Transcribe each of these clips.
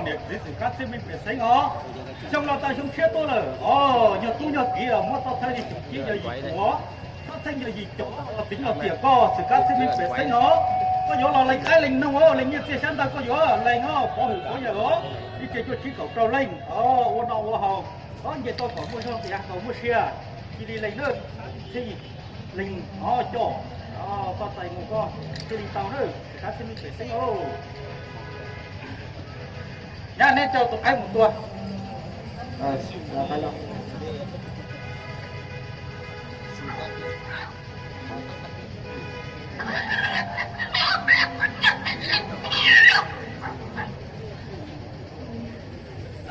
Niam txiv Xwm Kab Txhiaj Meej pem xeeb os, xyoo no tau xyoo tshiab tuaj lawm os, yog tub yog kiv muab tau thawj li cum cib yog yim cuv, txheej yog yim caum, tiv los tiam koj Xwm Kab Txhiaj Meej pem xeeb os. Koj yuav los lees qaib lees noog os, lees nyiaj txiag xyab ntawv koj yuav lees os, pov hwm pov yawm os, ib tsev cuaj tsib kaum rau leej os, ua noj ua haus, txhob nce tuaj kom muaj zog tias kom muaj sia, cia li lees nawb, txhij lees os coj, koj txais mus koj cia li tau nawb, Xwm Kab Txhiaj Meej pem xeeb os. Nyab, neb coj tus qaib mus tua.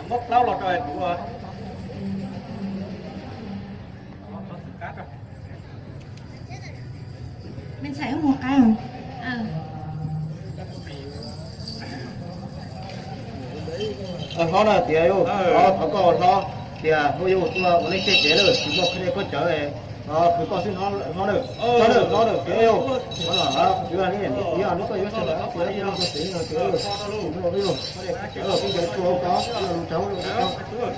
Muab plaub los rau kuv. Me ntxhais wb mus qab. Hlob na, tias yog thov koj hlob, tias hu yus tuaj ua neej txhij ces lawm tsis muaj qhia koj cawv, khwv koj xwb hlob na, hlob na, tias yog tias neb koj yuav sawv daws tias yog tsis muaj yus, yog tsis muaj yus,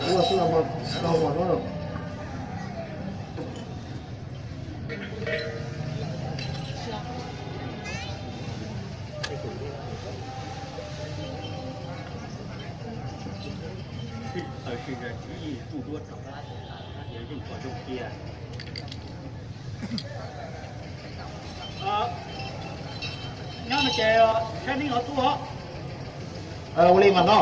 ua xwb los mus, los mus hlob na. Tawm sis ntawm tswv yim tsuj duab rau, yeej pom zoo cia. Nyob no ces saib neeg los tuaj. Ua li mas no.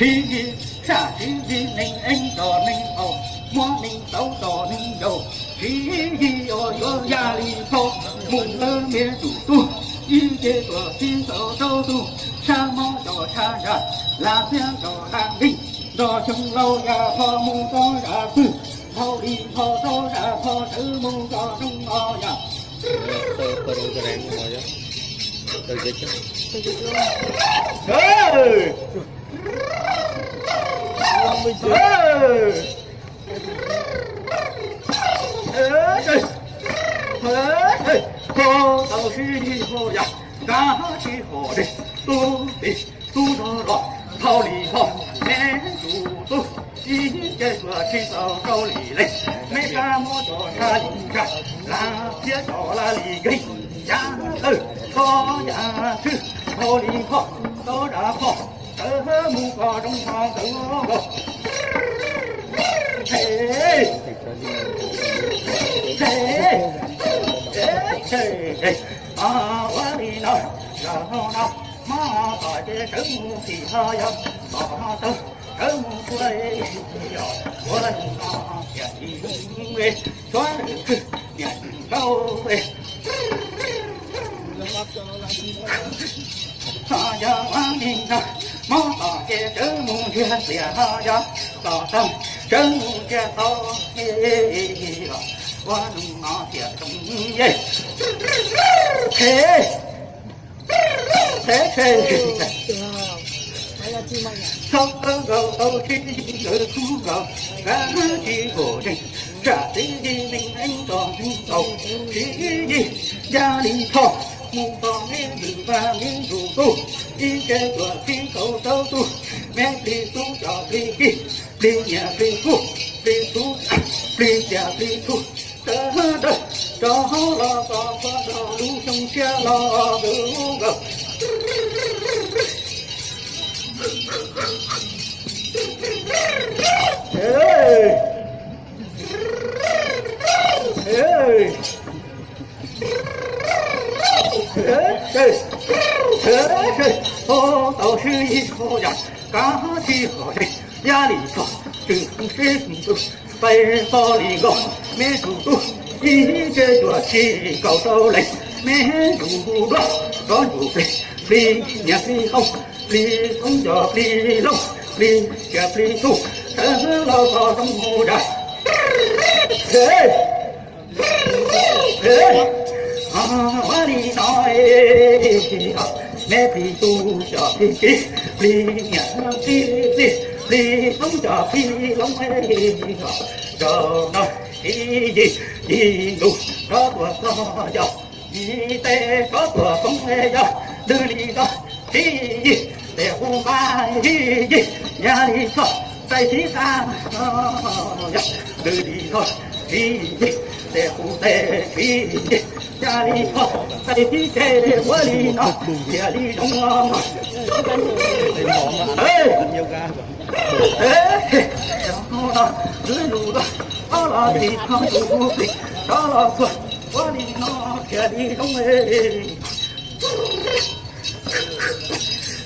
Sij yim, sij yim, neeg eeb tso neeg haus, muab neeg tauv tso neeg ncaus. Sij yim uas yuav yaj li phauj, mus lawv miv tsum tug, ib ce tuam txhij tau rau tug, sab mob tso sab ntsa, lam txiab tso lam nkeeg, nrog xyoo laus yam phom mus rau zam pwg, dhau li phom rau zam phom sawv mus kom zoo os yam. Tau sib ntsib hauj yam, kab sib hom dej, tub tij tub zog los, dhau li phom neb tus tub, ib ce tuam txhij tau rau li leej, neb sab mob tso sab li ntsa, lam txiab tso lam li nkeeg, yam tawg koj yam txwj, dhau li phom tau zam phom, sawv mus kom zoo ho nkawd nkaus. Ua li no, yog no, muab tom ces sawv mus tim ho yog, tom ho tawg sawv mus tua, ua li no tiam sis tshuav lwm khwj niam tsis nkaus. Ho yog ua li no, muab tom ces sawv mus ntsiag xiam, ho yog tom tawg sawv mus ntsiag tau, ua li no tiam tsis nkaus. Thaub nkaus tau sib yig nkawd khub nkaus, kab tsis hom dej, tsam tib yig neeg eeb tso neeg nkaus, sib yig yaj li phom, Mus txog me ntxwm vaj me ntxwm tub, ib tsev tuam txib kaum rau tub, me plig tub cov plig kib, plig nyiam plig kub, plig tub, plig ciam plig tub, sawv daws rov los txog txhua nrog lub xyoo tshiab los ntawm lub nkaus. Ho tau sib yig ho yam kav tsis hom zeej, yaj li txog tseem sib tus pais pog li nkaus, me ntxwm tub ib tsev tuam txib kaum rau leej, me ntxwm duab rov ntxwm plig, plig nyiam plig hoob, plig hoob cov plig looj, plig ciam plig tub, sawv los txog zoo mus zas. Ua li no, me plig tub cov plig kib, plig nyiam plig txij, plig hoob cov plig looj, zaum no sib yig, yig ntuj rov tuam txog yog, yig tes rov tuam poob yog, ntws li no sib yig tes hu npaj sib yig, yaj li txog tais sib xa, yog ntws li no sib yig tes hu tes sib yig, yaj li txog tais sib tse, ua li no thiaj li zoo. Ntxwm lus los ob los plig, ob los plig, rov los txog, ua li no thiaj li zoo.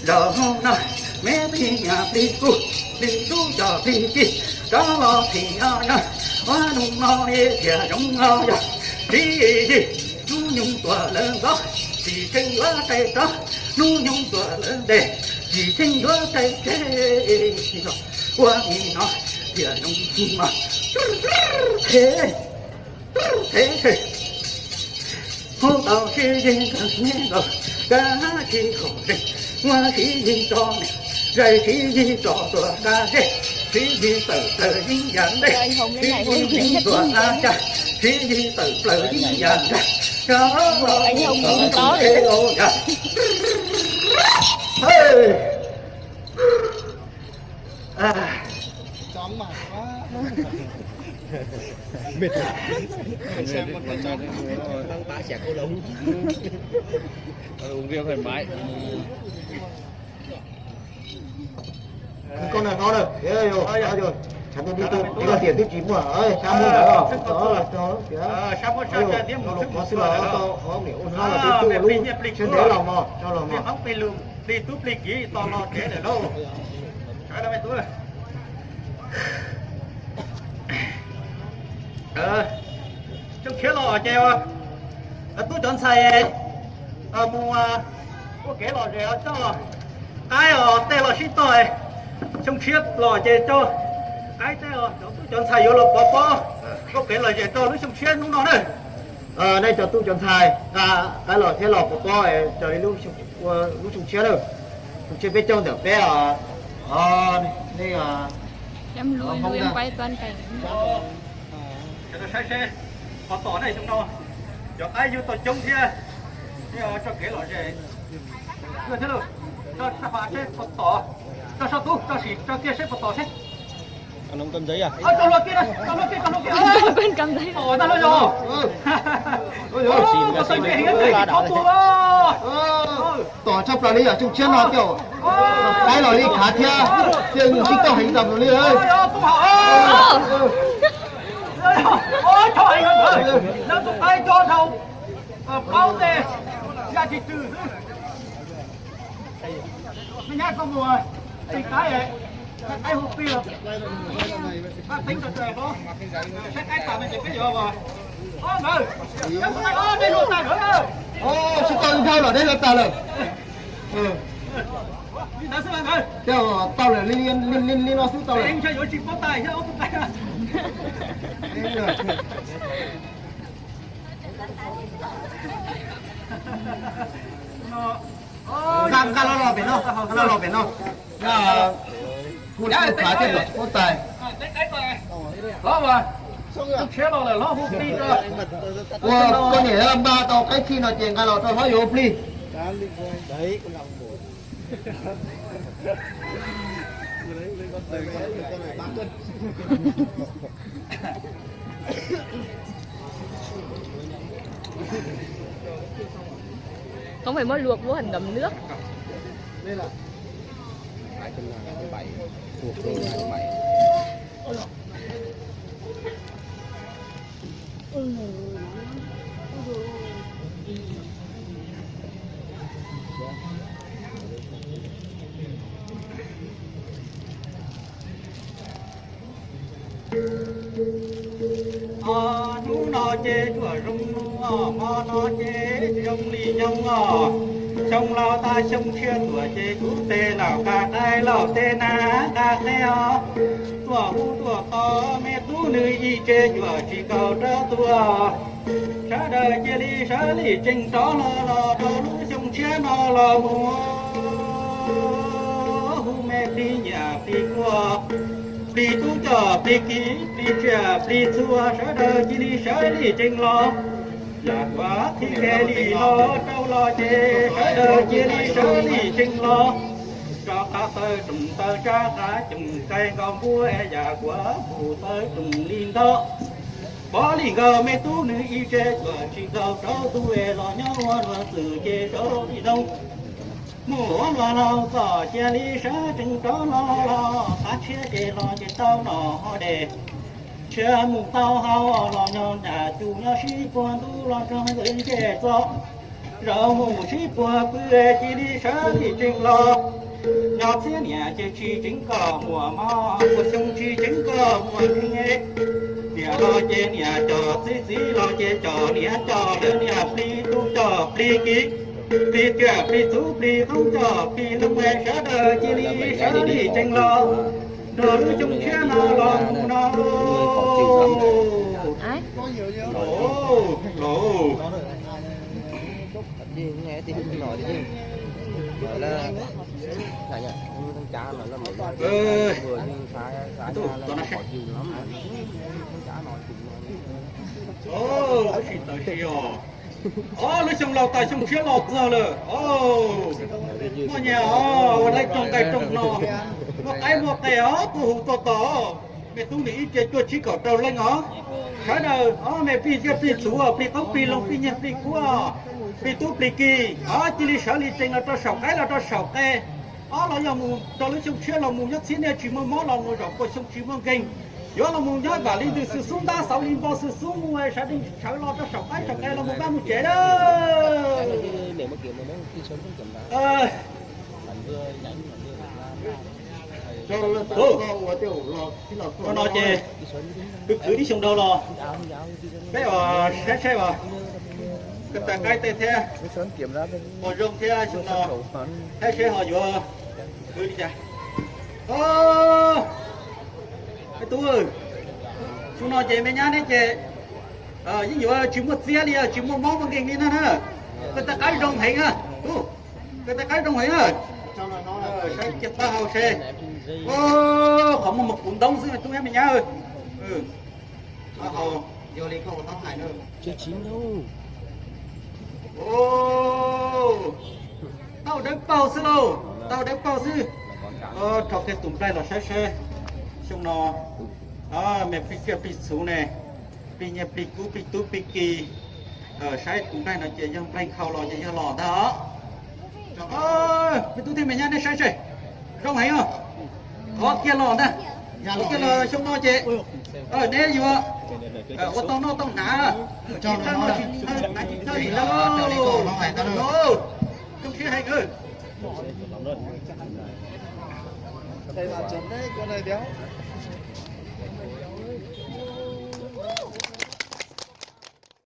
Zaum no me plig nyiam plig kub, plig tub cov plig kib, rov los thim nyob nyob, ua noo no thiaj zoo no yog, sib yig hnub nyoog tuam lawv ntxov, tsis tsheej yuav rais rov, hnub nyoog tuam lawv ntes, tsis tsheej yuav rais tseg, ua li no thiaj zoo mas. Hu tau sib yig nkaus, kav tsis hom zeej, muab sib yig tso niam, zais sib yig tso tuam qab zej, sib yig tawm plaws yeeb yam ntej, sib yig yeeb tuam qab cag, sib yig tawm plaws yeeb yam nrag, tau yam. Koj nag no na, tshav ntuj ntuj tu, tiam twb tsis muaj, tshav muaj ntawd los, los qhov xwb los tau ob niam ua no los twb tuaj lub siab ntev los mos, los mos. Plig tub plig kiv tos los tsev lawm lauj. Xyoo tshiab los ces tub cov ntxhais mus ua kev lom zem coj qaib os tej los sib tog. Xyoo tshiab los ces coj qaib tej os, cov tub cov ntxhais yuav los pov pob ua kev lom zem rau lub xyoo tshiab hnub no na. Nej cov tub cov ntxhais nqa qaib los thiab los pov pob raws li lub xyoo tshiab na. Xyoo tshiab peb coj ntawm peb, nej saib seb pov tom ne, xyoo no cov qaib yug tau coob thiab, tso kev lom zem thiab lauj. Tso sab tom, tso sab tub, tso sim tso kiag seb pov tom seb. Tso luag kiag, tso luag kiag, tso luag kiag. Tom tag lawm yog. Pov tom heev, tsis txhob tuag. Tom tshaj plaws li yog xyoo tshiab no thiab, qaib los li khav thiab, thiaj li sib tog heev tshaj plaws li. Tus qaib tso dhau, paub tes, yaj tsis tsw xwb. Me nyab koj mus tsev qaib, qaib hu plig, pab teeb rau hlob, saib qaib tas no ces peb yuav ua. Ob ntawd, ob nej luag tag lawm. Tsis tau dhau los deb lawv tag lawm. Li ntawd xwb ntawd. Tau lawm, li no xwb tau lawm. Yuav tsis paub tas thiab ob tug qaib. Nqa, nqa los los pem no, nqa los los pem no. Kuj tsis khav thiab los tsis paub tais. Hlob mas, Ua koj niam npaj tau qaib thij no ces nqa los rau hlob yuav plig. Không phải muối luộc, muối hẳn ngấm nước. Hnub no ces tsuas zoo, hmo no ces zoo li nyoog os. Xyoo laus tas xyoo tshiab tuaj ces kuv tej laus nqa qaib, laus tej nag nqa qe os. Tuaj hu tuaj tos me tub nws ib tse cuam tsis nkaus rau tuaj. Sawv daws cia li sawv li tsees rov los los rau lub xyoo tshiab no los mus hu me plig nyiam plig kub, plig tub coj plig kiv, plig tsiaj plig txhu, sawv daws cia li sawv li tsees los. Yam kuav thib ke li no rau los ces sawv daws cia li sawv li tsees los. Rov qab tawg rooj tawg tsab qab coom kais nkaus npua es yam kuav mus tawg rooj li ntawd. Pov li nkaus me tub nws ib tse cuam tsis nkaus rau tub es los nyob ua luag txwm ces rau li no. Mus ua luag laus txom cia li sawv tsees rov los los qab tshiab ces los ces tau nom ho des. Tshiab mus tau hau los nyob nram cus nyob sib puag ntuj los rau ntxwv ncej txo. Zaum mus sib puag pw cia li sawv li tsees los. Nyob txhiab niam ces tsis tseev koj muaj mob, puas xyoo tsis tseev koj muaj nkeeg. Niam los ces niam coj txiv, txiv los ces coj niam, coj lawv niam plig tub coj plig kiv, plig tsiaj plig txhu plig qoob coj plig loo es sawv daws cia li sawv li tsees los. Nrog lub xyoo tshiab no los mus no. Laus, laus. Ua si tawm si os. Os, lub xyoo laus tas xyoo tshiab los txog lawm os. Muaj nyias os, ua dab roog nqaij roog no, muaj qaib muaj qe os, tuaj hu tuaj tos. Me tub nws ib tse cuaj tsib kaum rau leej os. Sawv daws os, me plig tsiaj plig txhu, plig qoob plig loo, plig nyiaj plig kub, plig tub plig kiv os, cia li sawv li tsees los rau saum qaib los rau saum qe. Os, los yog mus rau lub xyoo tshiab los mus nyob txhiab niaj tsis muaj mob los mus zaum puas xyoo tsis muaj nkeeg. Yuav los mus nyob vam li ntws xwm xub ntab xauv li npo xwm xub mus sawv los rau saum qaib saum qe los mus vaj mus tsev na. Ua no ces kwv kwv ib xyoo dhau los peb os saib saib os, koj tas qaib tej thiab ua zoo thiab xyoo no saib seb ho yuav kwv li cas. Tub, xyoo no ces me nyab neb ces yeej yuav tsis muaj txiab li, tsis muaj mob muaj nkeeg li na. Koj tej qaib zoo heev na, koj tej qaib zoo heev na. Saib kiag taub hau seb, qhov muag mas kuv ntoob xwb tub me nyab. Tau dawb paug xwb lauj, tau dawb paug xwb. Rho kiag tus nplaig los saib seb xyoo no me plig tsiaj plig txhu ne, plig nyiaj plig kub plig tub plig kiv. Saib tus nplaig no ces yog nplaig nkhaus los ces yog los ntag os. Me tub thiab me nyab neb saib seb, zoo heev os. Qhov kiag los ntag, qhov kiag los xyoo no ces neb yuav ua tau noj tau hnav, tsis thawj noj tsis thawj hnav tsis thawj li lauj. Zoo siab heev.